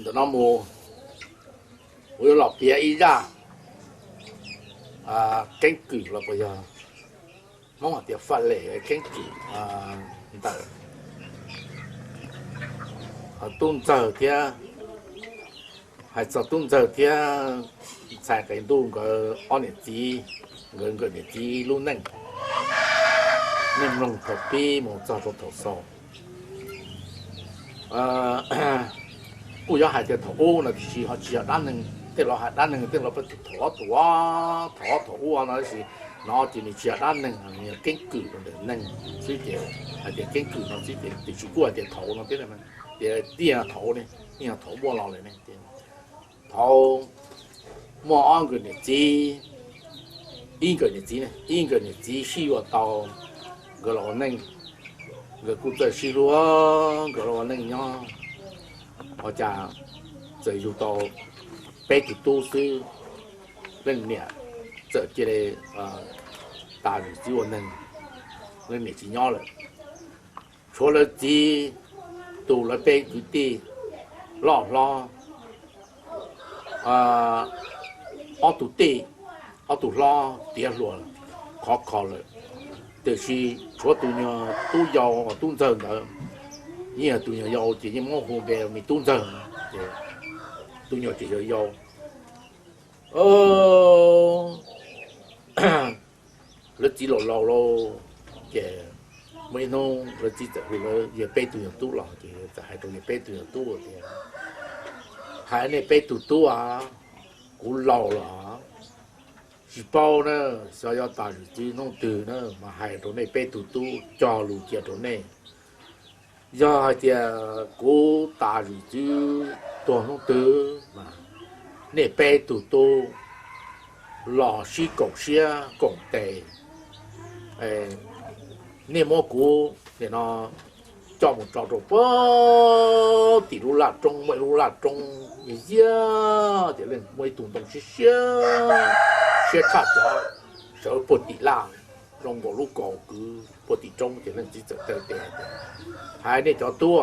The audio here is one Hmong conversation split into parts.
Ntawm no mus, kuv yuav los piav ib zaj keeb kwm los puas yog Hmoob hais tias faj lem keeb kwm ntawm tub ntxawg thiab, hais txog tub ntxawg thiab ntxhais qe ntuj nkawd ob niam txiv, nkawd nkawm niam txiv lub neej, neej mloog thaum pib mus txog rau thaum xaus. Kuj yuav hais tias thaum ub no tiam sis ho tsis yog dab neeg, tej laus hais dab neeg tej laus pheej tias thaum ob thaum ob thaum ob thaum ub no tab sis no ces nws tsis yog dab neeg, nws yog keeb kwm rau ntawm neeg xwb ces hais tias keeb kwm no xwb ces tiam sis kuj hais tias thaum no thiab, tias tij yog thaum ne, tij yog thaum muaj los lawm ne. Thaum muaj ob nkawm niam txiv, ib nkawm niam txiv, ib nkawm niam txiv sib yuav tau, nkawd los ua neej, nkawd kuj txawj sib hlub, nkawd los ua neej nyob, ua cas txawm yug tau peb tus tub xwb, leej niam txawm cia li tas zim txwv ua neeg, leej niam tsis nyob lawm. Tshuav lawv txiv tus lawv peb kwv tij loj hlob, ob tug tij, ob tug hlob tiav hluas khov kho lawm, tiam sis tshuav tus nyuag tub yau tub ntxawg ntawd, yeej yog tus nyuag yau ces yeej muab hu npe me tub ntxawg, tus nyuag ces yog yau. Lawv txiv laus laus lauj, ces muaj ib hnub lawv txiv txawm hu lawv yawg peb tug nyuag tub los ces txawm hais rau yawg peb tug nyuag tub tias, hais nej peb tug tub a, kuv laus los tsis paub na, xyov yuav tas zim txwv hnub twg na, mas hais rau nej peb tug tub cog lus cia rau nej. Yog hais tias kuv tas zim txwv tuag hnub twg mas nej peb tug tub los sib koom siab koom tes, nej muab kuv nim no coj mus tso rau puag tim lub laj roob, muaj ib lub laj roob yaj yaj, ces muaj ib tug ntoo siab siab, siab tshaj cov sawv puag tim laj, zoo nkaus lub kaus kwv puag tim roob. Ces leej txiv txawm taw tes hais tias, hais nej cov tub,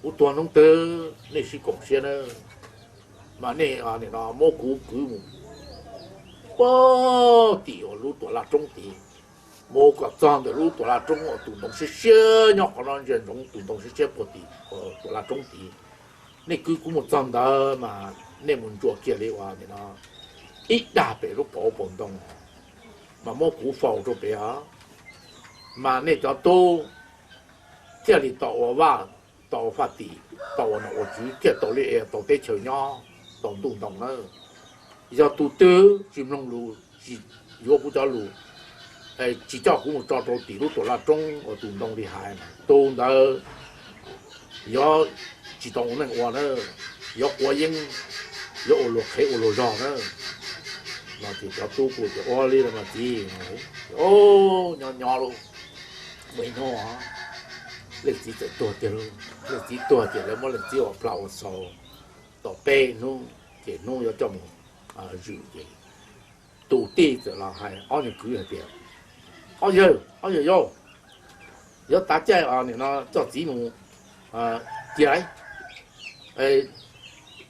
kuv tuag hnub twg nej sib koom siab na, mas nej nim no muab kuv kwv mus puag tim uas lub tuam laj roob tid, mus kom txog ntawm lub tuam laj roob uas tus ntoo siab siab nyob qhov no, ntsia ntsoov tus ntoo siab siab puag tim tuam laj roob tid. Nej kwv kuv mus txog ntawd mas nej mus ntsuas kiag li uas nim no ib dag pem lub paus paus ntoo, mas muab kuv faus rau pem os, mas nej cov tub thiaj li tau ua vaj, tau ua faj tim, tau ua nom ua tswv, thiaj tau liaj tau teb chaws nyob tau ntuj ntoo nawb. Yog tus twg tsis mloog lus, tsis yuav kuv cov lus, tsis coj kuv mus tso rau tim lub tuam laj roob uas tus ntoo li hais, tus ntawd yuav tsis tau ua neej ua na, yuav quav yeeb, yuav ua luag qhev ua luag zog na. No ces cov tub kuj tias, ua li los mas txiv. Nyob nyob lauj, muaj ib hnub leej txiv txawm tuag tiag lauj. Leej txiv tuag ces lawv muab leej txiv ua plag ua xaus tau peb hnub, ces hnub yuav coj mus zwm ces tus tij txawm los hais ob niag kwv hais tias, ob yawg, ob yawg yau, yuav tav caij nim no coj txiv mus cia lawm,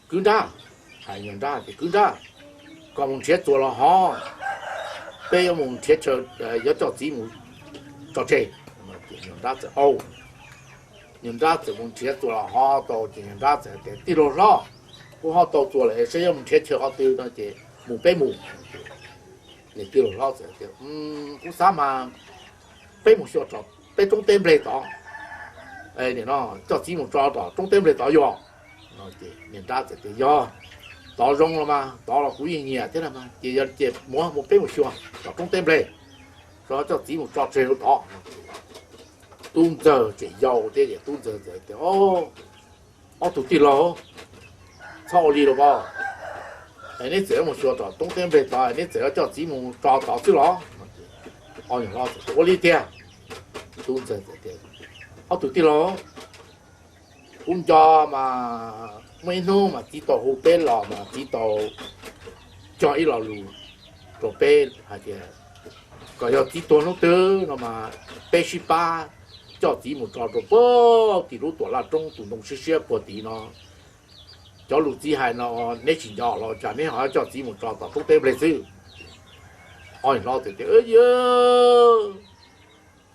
kwv nrab, hais nyuag nrab tias kwv nrab, koj mus nrhiav txuas los hov, peb yuav mus nrhiav chaw, yuav coj txiv mus tso tseg. Nyuag nrab txawm, nyuag nrab txawm mus nrhiav txuas los hov tau ces nyuag nrab txawm tias, tij laug hlob, kuv hov tau txuas lawm saib yuav mus nrhiav chaw qhov twg no ces mus peb mus. Nws tij laug hlob txawm tias, kuv xav mas peb mus xyuas tso peb roob teb nplej tod, nim no coj txiv mus tso tom roob teb nplej tod yog? Niag nrab txawm tias, yog, tod zoo los mas, tod los kuv yeej nyiam thiab na mas, ces yog ces mus, mus peb mus xyuas tom roob teb nplej, tso coj txiv mus tso tseg rau tod. Tub ntxawg tseem yau thiab ces tub ntxawg txawm tias, ob tug tij laug, txhob ua li los as, neb txawm yuav mus xyuas tom roob teb nplej tod neb txawm yuav coj txiv mus tso tod xwb los? Ob niag hlob txawm tias, ua li tiag. Tub ntxawg txawm tias, ob tug tij laug, kuv nco mas muaj ib hnub mas txiv tau hu peb los mas txiv tau cog ib lo lus rau peb hais tias kom yog txiv tuag hnub twg no mas peb sib pab coj txiv mus tso rau puag tim lub tuam laj roob tus ntoo siab siab puag tid no, Cov lus txiv hais no neb tsis nco los cas neb ho coj txiv mus tso tom roob teb nplej xwb? Ob niag hlob txawm tias, Yog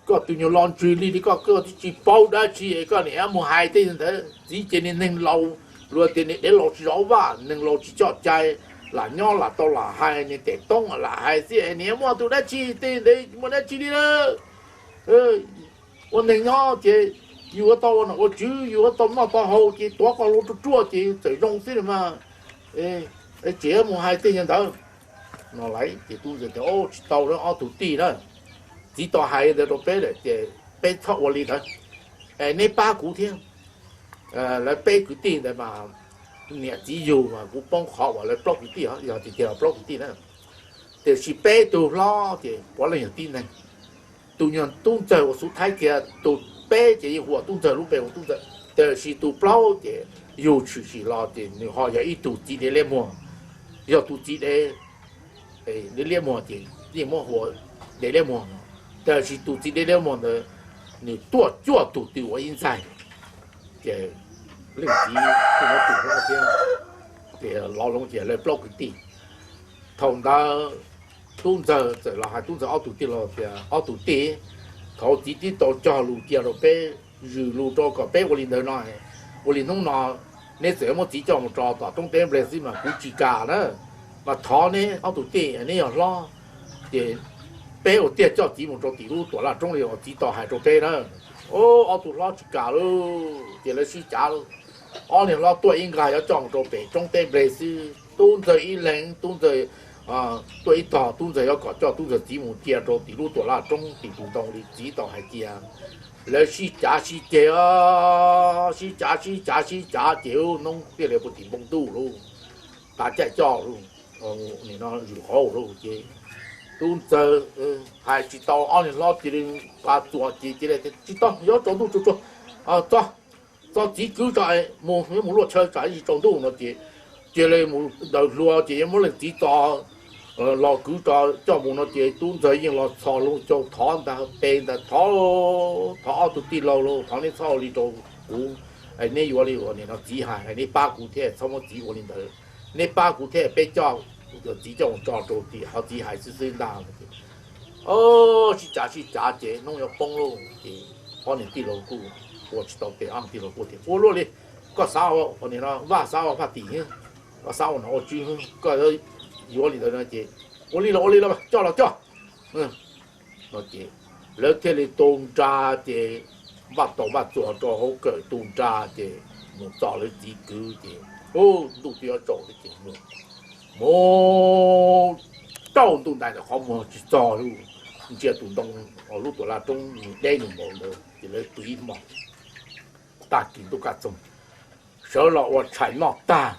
koj tus nyuag lo ntsws li li koj, koj twb tsis paub dab tsi es koj niam mus hais tej ntawd. Txiv ces niag neeg laus, luag tias niag dev laus tsis zov vaj, neeg laus tsis coj cai, lam nyob lam tau lam hais, niag tes toob lam hais xwb, niam muaj tus dab tsi tej ntawd, muaj dab tsi li lawm. Ua neeg nyob ces yus yuav tau ua nom ua tswv, yus yuav tau noj tau haus ces tuav qos los ruaj ruaj ces txawm zoo xwb mas. Tsis mus hais tej nyuag ntawd no lawm. Ces tub ntxawg tias, Tsis tau, ob tug tij na, txiv tau hais ntawd rau peb lawm ces peb txhob ua li ntawd. Es neb pab kuv thiab. Lawv peb kwv tij ntawd mas niam txiv yug mas kuv poob qhov uas lawv plaub kwv tij, yog tiag tiag los plaub kwv tij na. Tiam sis peb tug hlob ces puav leej yog tib neeg. Tus nyuag tub ntxawg uas xub thawj kiag, tus peb ces yeej hu ua tub ntxawg lub npe hu tub ntxawg, tiam sis tus plaub ces yug tshwm sim los ces nws ho yog ib tug txiv dev liab muag. Yog tus txiv dev liab muag ces yeej muab hu ua dev liab muag no, tiam sis tus txiv dev liab muag ntawd nws tuaj cuaj tug twg ua ib ntxaig. Ces leej txiv kuj muab tus hlob thiab, ces lov loo ces lawv plaub kwv tij. Thaum ntawd tub ntxawg txawm los hais tub ntxawg ob tug tij los tias, Ob tug tij, thaum txiv twb tau cog lus cia rau peb, zwm lus rau kom peb ua li ntawd no, ua li hnub no neb txawm yuav muab txiv coj mus tso tom roob teb nplej xwb mas kuv tsis kam na. Mas thov neb ob tug tij, neb yog hlob, ces peb ua tiag coj txiv mus rau tim lub tuam laj roob li uas txiv tau hais rau peb na. Ob tug hlob tsis kam lauj, ces lawv sib cav lauj. Ob niag hlob tuaj ib nqag yuav coj mus rau pem roob teb nplej xwb, tub ntxawg ib leeg, tub ntxawg tuaj ib tog, tub ntxawg yuav kom coj tub ntxawg txiv mus cia rau tim lub tuam laj roob tim tus ntoo li txiv tau hais cia. Lawv sib cav sib ceg, sib cav sib cav sib cav ces hnub thiaj li puag tim npoo ntuj lauj, tav caij coj lauj, nim no zwm hauv lauj ces tub ntxawg hais tsis tau, ob niag hlob cia li nqa txuas ces cia li, Tsis tau, yuav tsaus ntuj tsuag tsuag, txo, txo txiv kwv tso mus, yuav mus luaj chaw tsam ib tsis tsaus ntuj no ces cia li mus daws hlua ces yuav muab leej txiv txo los kwv tso coj mus no ces tub ntxawg yeej los txhos loo caug thov ntag, pe ntag, Thov, thov ob tug tij laug lauj, thov neb txhob ua li rau kuv, neb yuav li uas nim no txiv hais, neb pab kuv thiab txhob muab txiv ua li ntawd, neb pab kuv thiab peb coj txiv coj mus tso rau tim qhov txiv hais xwb xwb ntag. Sib cav sib cav ces hnub yuav poob lauj ces ob niag tij laug kuj ua tsis tau tes, ob niag tij laug kuj tias, Ua luaj li, koj xav ua nim no vaj xav ua faj tim, koj xav ua nom ua tswv, koj yuav li ntawd no ces ua li los ua li los, coj los coj no ces lawv thiaj li tu nra ces npaj tau npaj txuas rau hauv kawm tu nra ces mus txo lawv txiv kwv ces ntuj twb yuav tsaus ces mus, mus rau ntuj ntais ntawm qhov muag tsis txog lauj, ntsia tus ntoo lub tuam laj roob nws deb nws npaum ntawd ces lawv tu ib hmos, tag kis ntuj kaj txoog, sawv los ua tshais noj tag,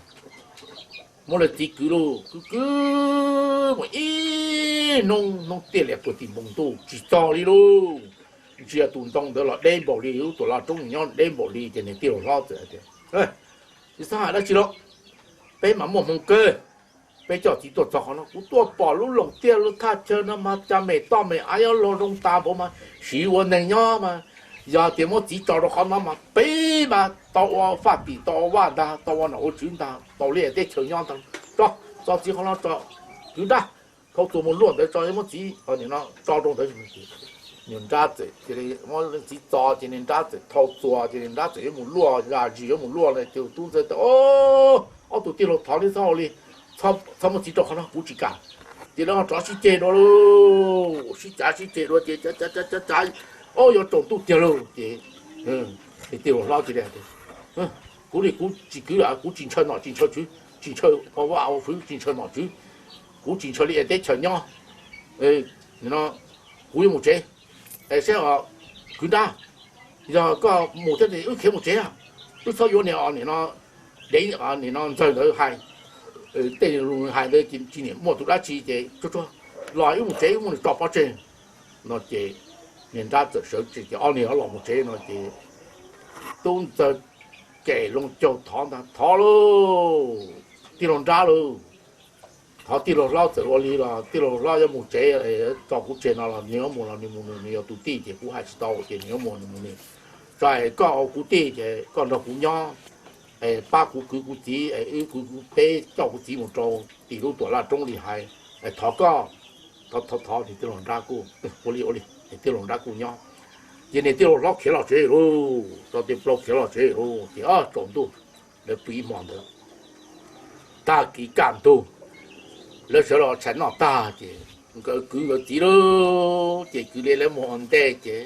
muab lawv txiv kwv lauj, kwv kwv mus ib hnub, hnub tiaj lias puag tim npoo ntuj tsis txog li lauj. Ntsia tus ntoo ntawd los deb npaum li, lub tuam laj roob nyob deb npaum li ces niag tij laug hlob txawm hais tias, Tsis txhob hais dab tsi lauj, peb mas muaj hmoo kawg. Peb coj txiv tuaj txog qhov no, kuv tuaj pom lub loos tiaj lub thaj chaw no mas cas me toj me av yuav luag zoo tas npaum mas siv ua neeg nyob mas, yog tias muab txiv tso rau qhov no mas peb mas tau ua faj tim, tau ua vaj ntag, tau ua nom ua tswv ntag, tau liaj teb chaws nyob ntag. Tso, txo txiv qhov no tso, kwv nrab, thauj txuas mus luaj ntawd tso, yuav muab txiv tso rau ntawd. Niag nrab txawm cia li muab leej txiv txo ces niag nrab txawm thauj txuas ces niag nrab txawm yuav mus luaj, zam zis yuav mus luaj no ces tub ntxawg tias, Ob tug tij laug, thov neb txhob ua li, txhob muab txiv rau qhov no, kuv tsis kam. Ces lawv ho rov sib ceg dua lauj, sib cav sib ceg dua ces cav cav cav cav, ob, yuav tsaus ntuj tiag lauj ces tij laug hlob cia li, Kuv li kuv tsis kwv, kuv tsis ntshaw nom tsis ntshaw tswv, tsis ntshaw vaj ua fwv, tsis ntshaw nom tswv, kuv tsis ntshaw liaj teb chaws nyob, kuv yuav mus tsev. Es saib os kwv nrab, yog koj mus thiab wb khiav mus tsev, wb txhob yuav niag nim no dev nim no ntxawg ntawd hais, tej lus hais ntawd tsis muaj tus dab tsi ces tsuag tsuag los wb mus tsev, wb muab nws tso pov tseg no ces niag nrab txawm sawv tsees ces ob niag los mus tsev no ces tub ntxawg kem loo caug thov ntag, Thov lauj, tij laug nrab lauj, thov tij laug hlob txawm ua li los tij laug hlob yuav mus tsev, tso kuv tseg no los nws yuav mus los nws mus nws, nws yog tus tij ces kuv hais tsis tau ces nws yuav mus nws mus nws. Tso es koj ua kuv tij ces koj nrog kuv nyob, pab kuv kwv kuv txiv, wb kwv kuv teb coj kuv txiv mus rau tim lub tuam laj roob li hais, thov koj. Thov thov thov, niag tij laug nrab kuj ua li ua li, niag tij laug nrab kuj nyob. Ces niag tij laug hlob khiav los tsev lauj, tso tes plaub khiav los tsev lauj, ces tsaus ntuj, lawv pw ib hmo ntawd. Tag kis kaj ntug, lawv sawv los tshais noj tag ces nkawd kwv nkawd txiv lauj, ces kwv deb leb muag ua ntej ces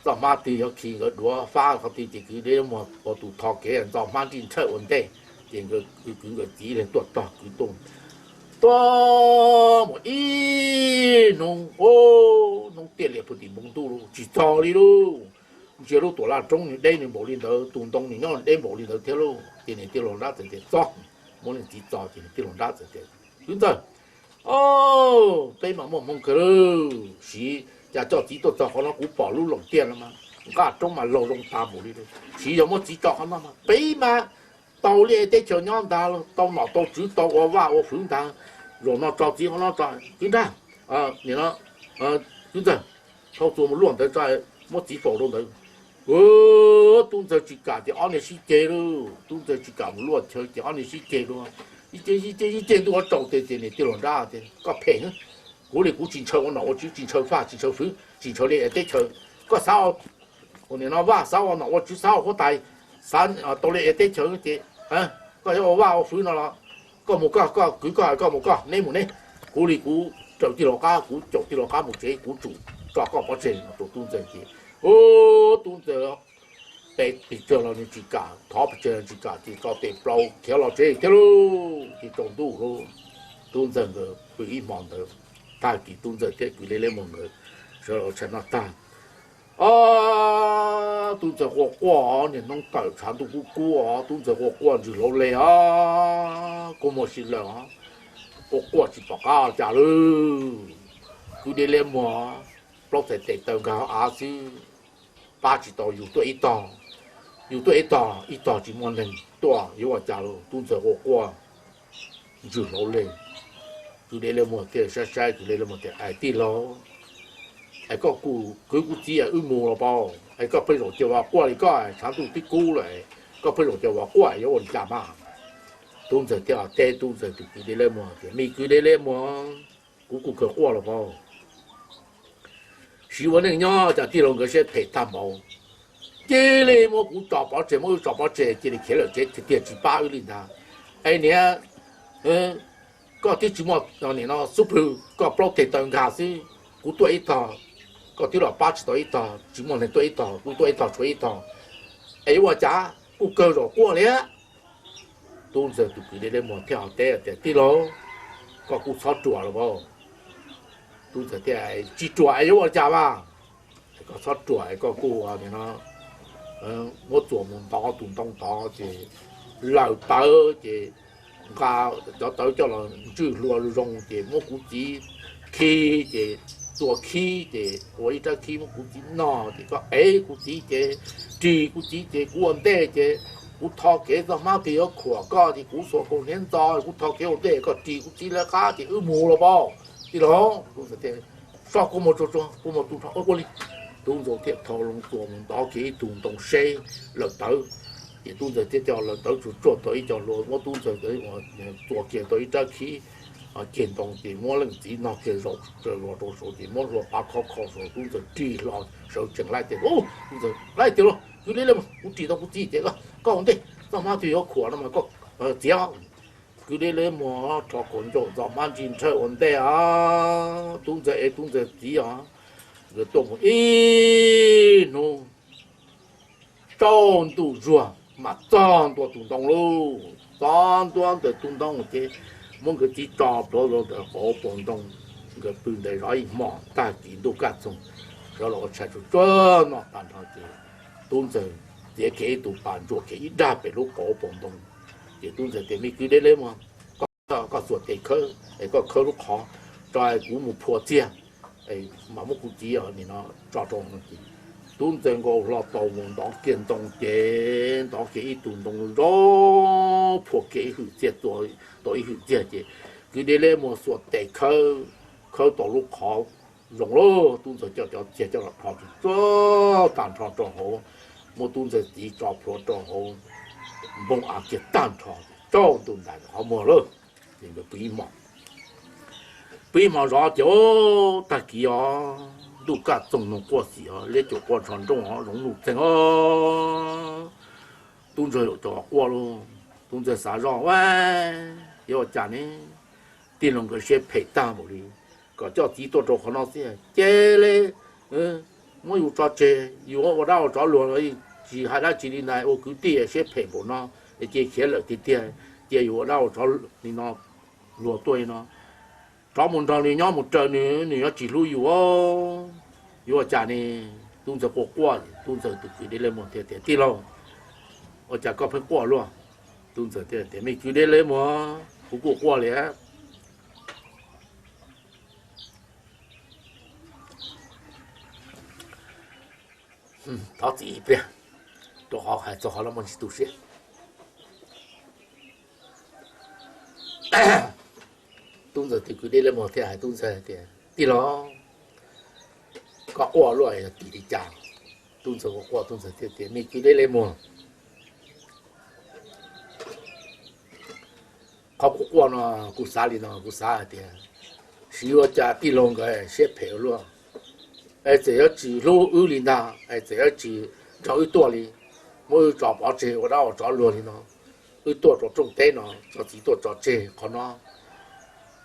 txoj hmab twg yuav khi nkawd duav fab qhov twg ces kwv deb leb muag ua tus tho kev ntxo hmab nrij nrhawj ua ntej. Ces nkawd kwv nkawd txiv li tuaj tog kwv tuaj, tuaj mus ib hnub, hnub tiaj lias puag tim npoo ntuj lauj, tsis txog li lauj. Ntsia lub tuam laj roob nws deb nws npaum li ntawd, tus ntoo nws nyob deb npaum li ntawd thiab lauj. Ces niag tij laug nrab txawm tias txog, muab leej txiv txo ces niag tij laug nrab txawm tias, kwv ntxawg, peb mas muaj hmoo kawg lauj, siv cas coj txiv tuaj txog qhov no, kuv pom lub loos tiaj no mas nqaj roob mas laug zoo tas npaum li lauj, siv yog muab txiv tso qhov no mas peb mas tau li es teb chaws nyob ntag lauj, tau nom tau tswv tau ua vaj ua hwv ntag. Zaum no tso txiv qhov no tso, kwv nrab, kwv ntxawg, thauj txuas mus luaj ntawd tso, muab txiv faus rau ntawd. Tub ntxawg tsis kam ces ob niag sib ceg lauj, tub ntxawg tsis kam mus luaj chaw ces ob niag sib ceg dua. Ib ceg ib ceg ib ceg ntuj ua tsaus tes ces niag tij laug nrab tias koj phem, kuv li kuv tsis ntshaw ua nom ua tswv, tsis ntshaw faj, tsis ntshaw fwv, tsis ntshaw li es teb chaws. Koj xav ua, ua niam no vaj, xav ua nom ua tswv, xav ua huab tais, xav tau li es teb chaws ces koj yuav ua vaj ua hwv no los koj mus koj, koj kwv koj hais koj mus koj, neb mus neb. Kuv li kuv raws tij laug qab, kuv caum tij laug qab mus tsev, kuv tsum tso koj pov tseg no rau tub ntxawg ces, tub ntxawg pes pes tsawg los nws tsis kam, thov pes tsawg los tsis kam ces tso tes plaub khiav los tsev thiab lauj. Ces tsaus ntuj lauj, tub ntxawg nkawd pw ib hmo ntawd, tag kis tub ntxawg thiab kwv deb leb muag nkawd sawv los tshais noj tag, tub ntxawg quaj quaj, niag hnub tawm tshav ntuj kub kub os, tub ntxawg quaj quaj ntswg hlauv li os, kua muag si lawm os, quaj quaj tsis pom qab cas lauj. Kwv deb leb muag, plaub txhais tes taw nkag av xwb, pab tsis tau yus tuaj ib tog, yus tuaj ib tog, ib tog tsis muaj neeg tuaj yuav ua cas lauj. Tub ntxawg quaj quaj ntswg hlauv li. Kwv deb leb muag thiaj saib saib, kwv deb leb muag tias, Ais tij laug, es koj kuj kwv kuv txiv wb mus los paub, es koj pheej zaum cia vas quaj li koj, tshav ntuj twb kub lawm, koj pheej zaum cia vas quaj yuav ua li cas mas? Tub ntxawg thiaj teb tub ntxawg tus kwv deb leb muag tias, Me kwv deb leb muag, kuv kuj kawg quaj los paub, siv ua neej nyob cas tij laug nkawd siab phem tag npaum, cia li muab kuv tso pov tseg, muab wb tso pov tseg cia li khiav lawm tsev tiag tiag tsis pab wb li ntag. Es niam, koj twb tsis muaj nim no xub pwg, koj plaub teg taw nkag xwb, kuv tuaj ib tog, koj twb los pab tsis tau ib tog, tsis muaj neeg tuaj ib tog, kuv tuaj ib tog tshuav ib tog, es yuav ua cas? Kuj kawg zaum quaj li. Tub ntxawg tus kwv deb leb muag thiaj ho teb tias, Tij laug, koj kuj txhob ruam los paub. Tub ntxawg tias, Tsis ruam es yuav ua cas mas? Koj txhob ruam es koj kuj nim no muab txuas mus ntov tus ntoo tod ces laws tawv ces nqa cov tawv coj los ntswj hlua zoo ces muab kuv txiv khi ces txuas khib ces ua ib rab khib muab kuv txiv nog ces koj ev kuv txiv ces ris kuv txiv ces kuv ua ntej ces kuv tho kev txoj hmab twg yuav khuam koj ces kuv xuas kaus hniav ntxo, kuv tho kev ua ntej koj ris kuv txiv lawv qab ces wb mus los paub. Tij laug, so kua muag tsuag tsuag, kua muag tu nrho ua li. Tub ntxawg thiaj thau loo txuas mus ntov kiag ib tug ntoo seb laws tawv. Ces tub ntxawg thiaj coj laws tawv tsuag tsuag tau ib co hlua, muab tub ntxawg txuas kiag tau ib rab khib ceg ntoo ces muab leej txiv nog kiag zaum rau saud ces muab hlua pab khob kho saud, tub ntxawg ris hlo sawv tsees laij tias, Tub ntxawg, laij tias los kwv deb leb muag, kuv ris tau kuv txiv ces koj ua ntej, txoj hmab twg yuav khuam no mas koj txiav. Kwv deb leb muag rho kaus ncauj ntxo hmab ntsis nrhawj ua ntej os, tub ntxawg ev tub ntxawg txiv os, nkawd tuaj mus ib hnub tsaus ntuj zuag mam txog ntua tus ntoo lauj. Txog ntua ntawm tus ntoo ces muab nkawd txiv tso plhuav rau ntawm qauv paus ntoo. Nkawd pw ntawd zov ib hmos, tag kis ntuj kaj txoog, sawv los ua tshais tsuag tsuag noj tag nrho ces tub ntxawg txiav kiag ib tug pas ntsuas kiag ib dag pem lub qauv paus ntoo. Ces tub ntxawg tias, Me kwv deb leb muag, koj xuas tes khawb es koj khawb lub qhov tso, kuv mus phua txiag mam muab kuv txiv nim no tso rau no ces tub ntxawg nkaus hlo taus mus ntov kiag ntoo ces ntov kiag ib tug ntoo zoo, phua kiag ib hwm txiag, tau ib hwm txiag ces kwv deb leb muag xuas tes khawb, khawb tau lub qhov zoo lauj. Tub ntxawg coj cov txiag coj los rho tsuag tsuag tag nrho rau hauv, muab tub ntxawg txiv tso plhuav rau hauv. npoo av kiag tag nrho, tsaus ntuj ntais qhov muag lawm. Ces nkawd pw ib hmos, pw ib hmos zov ces tag kis os, ntuj kaj txoog noog quaj xim os, liab cuam quaj ntsho nrooj os, zoov nuj txeeg os. Tub ntxawg yuav quaj lauj. Tub ntxawg xav zoj ua, yuav ua cas ne? Tij laug nkawd siab phem tag npaum li, kom coj txiv tuaj rau qhov no xwb ces li muab yus tso tseg, yus ua dab ua tsov luag los tsis hais dab tsi li ntag, ua kwv tij siab phem npaum no, cia khiav lawm tiag tiag, cia yus ua dab ua tsov li no, luag tuaj li no, rov mus nrog nws nyob mus raws nws, nws yuav tsis hlub yus. Yuav ua cas ne? Tub ntxawg quaj quaj, tub ntxawg tus kwv Dej Liab Muag thiaj tias, tij laug, ua cas koj pheej quaj luaj? Tub ntxawg tias, me kwv Dej Liab Muag, kuv kuj quaj li. Thov txim ib pliag, rau qhov hais txog qhov no muaj ntsis tu siab. Tub ntxawg tus kwv Dej Liab Muag thiaj hais tub ntxawg tias, tij laug, koj quaj luaj yog tim li cas? Tub ntxawg quaj quaj, tub ntxawg thiaj tias, me kwv Dej Liab Muag, qhov kuv quaj no, kuv xav li no, kuv xav hais tias, sis ua cas tij laug nkawd siab phem ua luaj, es txawm yuav tsis hlub wb li ntag, es txawm yuav tsis nrog wb tuaj li, muab wb tso pov tseg ua dab ua tsov luag li no, wb tuaj rau rooj teb no, tso txiv tuaj tso tseg qhov no,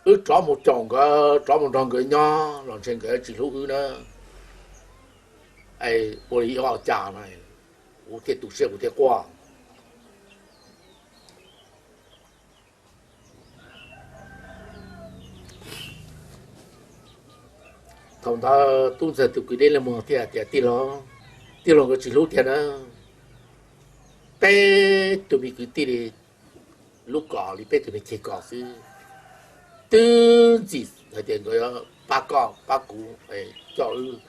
wb rov mus caum nkawd, rov mus nrog nkawd nyob los ntshe nkawd yuav tsis hlub wb na. Es ua li ua cas no, kuv thiaj tu siab kuv thiaj quaj. Thaum ntawd tub ntxawg tus kwv Dej Liab Muag thiaj tias, tij laug, tij laug nkawd tsis hlub tiag na. Peb tug me kwv tij li lub kos li peb tug me ceg kos xwb, twb ntxim hais tias nkawd yuav pab koj pab kuv, coj wb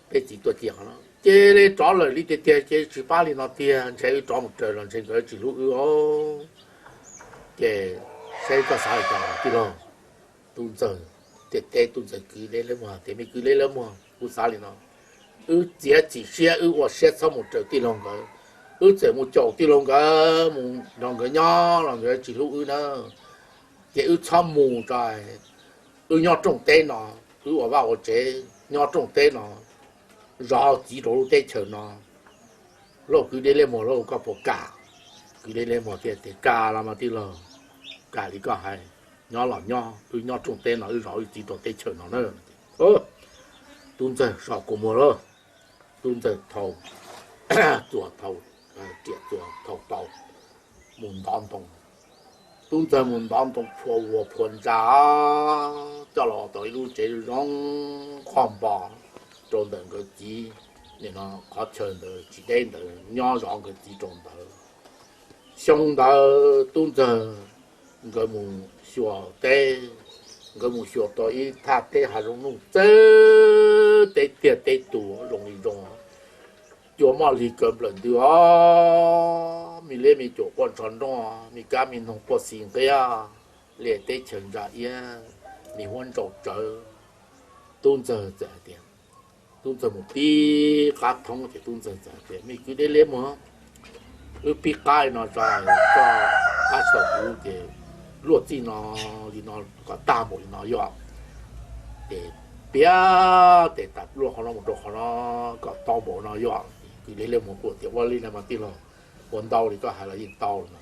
peb txiv tuaj cia qhov no, cia li rov lawm li tiag tiag, ces tsis pab li no tiag, ntshe wb rov mus raws los ntshe nkawd tsis hlub wb os. Ces saib koj xav li cas tij laug. Tub ntxawg thiaj teb tub ntxawg kwv Dej Liab Muag tias, me kwv Dej Liab Muag, kuv xav li no, wb txiav txim siab, wb ua siab txhob mus raws tij laug nkawd, wb txawm mus caum tij laug nkawd mus nrog nkawd nyob los nkawd tsis hlub wb na. Ces wb txhob mus tso, wb nyob rooj teb no, wb ua vaj ua tsev nyob rooj teb no, zov txiv rau lub teb chaws no. Lauj, kwv Dej Liab Muag lauj, koj puas kam? Kwv Dej Liab Muag thiaj tias, kam los mas tij laug, kam li koj hais, nyob los nyob, wb nyob rooj teb no wb zov wb txiv rau teb chaws no na. Tub ntxawg so kua muag lauj. Tub ntxawg thau txuas, thau riam txuas, thau tau mus ntov ntoo. Tub ntxawg mus ntov ntoo phua vuas phua ntsa, coj los tau ib lub tsev zoo qhov npo rau ntawm nkawd txiv. Nim no qhov chaw ntawd tsis deb ntawd nyob zov nkawd txiv rau ntawd. Xyoo ntawd tub ntxawg nkawd mus xyuas teb, nkawd mus xyuas tau ib thaj teb hav zoov nuj txeeg, teb tiag teb tus zoo li zoo, cua moj lig kaw nplawm ntws os, me liab me cuam quaj ntsho nrooj, me kab me noog quaj xis nqiab, liaj teb chaws ntsa iab, me huab ntsaus tsawv. Tub ntxawg txawm hais tias, tub ntxawg mus pib qab thoob ces tub ntxawg txawm hais tias, me kwv Dej Liab Muag, wb pib qab li no tso, koj pab tso kuv ces luaj txij no li no kom tag npaum li no yog, ces piav tes tas luaj qhov no mus rau qhov no kom tau npaum no yog. Kwv Dej Liab Muag kuj tias, ua li no mas tij laug, ua ntau li koj hais los yeej tau no.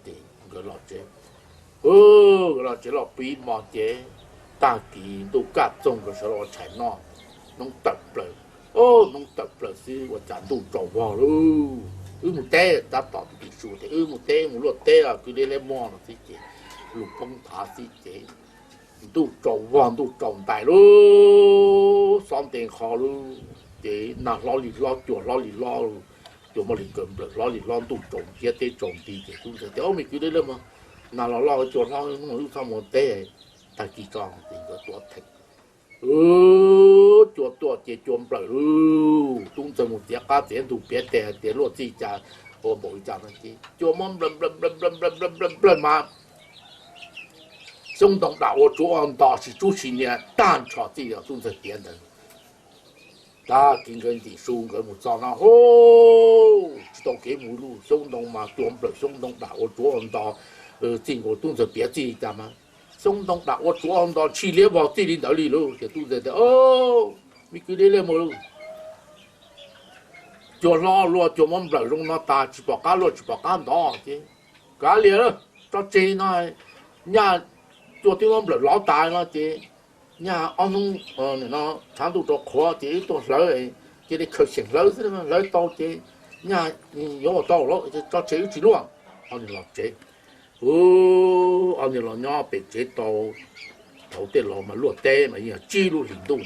Ces nkawd los tsev, nkawd los tsev los pib hmo ces tag kis ntuj kaj txoog nkawd sawv los ua tshais noj, hnub tawm plaws, hnub tawm plaws xwb ua cas ntuj tsaus vog lauj. Wb mus teb, tab tom tus tim su tias wb mus teb, mus luaj teb os kwv Dej Liab Muag no xwb ces lus poob thav xwb ces ntuj tsaus vog ntuj tsaus ntais lauj, xob ntees qho lauj, ces nag hlob li hlob, cua hlob li hlob, cua moj li kaw nplawm hlob li hlob, ntuj tsaus nciab teb tsaus nti ces tub ntxawg tias, me kwv Dej Liab Muag, nag los loj cua hlob, wb txhob mus teb, tag kis tso. Ces nkawd tuav theem, cua tuaj ces cua nplawm lauj. Tub ntxawg mus txiav qab txiav ntug piav tes hais tias luaj txij cas ua npaum li cas no ces cua muab nplawm nplawm nplawm nplawm nplawm nplawm mas xyoob ntoo dam ua tsuav ua nto sis tsub sis nias tag nrho txij li tub ntxawg piav ntawd. Tag kis nkawd ntim su nkawd mus txog no, hub, tsis tau kev mus lawm. Xyoob ntoo mas cua nplawm xyoob ntoo dam ua tsuav ua nto, txij nkaus tub ntxawg piav txij li cas mas xyoob ntoo dam ua tsuav ua nto ntshis liab vog txij li ntawd li lauj. Ces tub ntxawg tias, me kwv, deb li mus lauj, cua hlob luaj cua muab nplawm zoo no tas tsis pom qab luaj tsis pom qab ntov ces kav liam, tso tseg no. Nyaj cua twb muab nplawm lov tas no ces nyaj ob hnub no tshav ntuj rau qhuav ces wb tuaj hlawv, cia li khaws xyeem hlawv xwb, hlawv tau ces nyaj yuav ua tau lawm, tso tseg wb tsis luaj. Ob niag los tsev. Ub, ob niag los nyob pem tsev tau, thaum tej laus mas luaj teb mas yeej yog tsib lub hlis ntuj,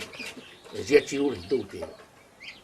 ziab tsib lub hlis ntuj ces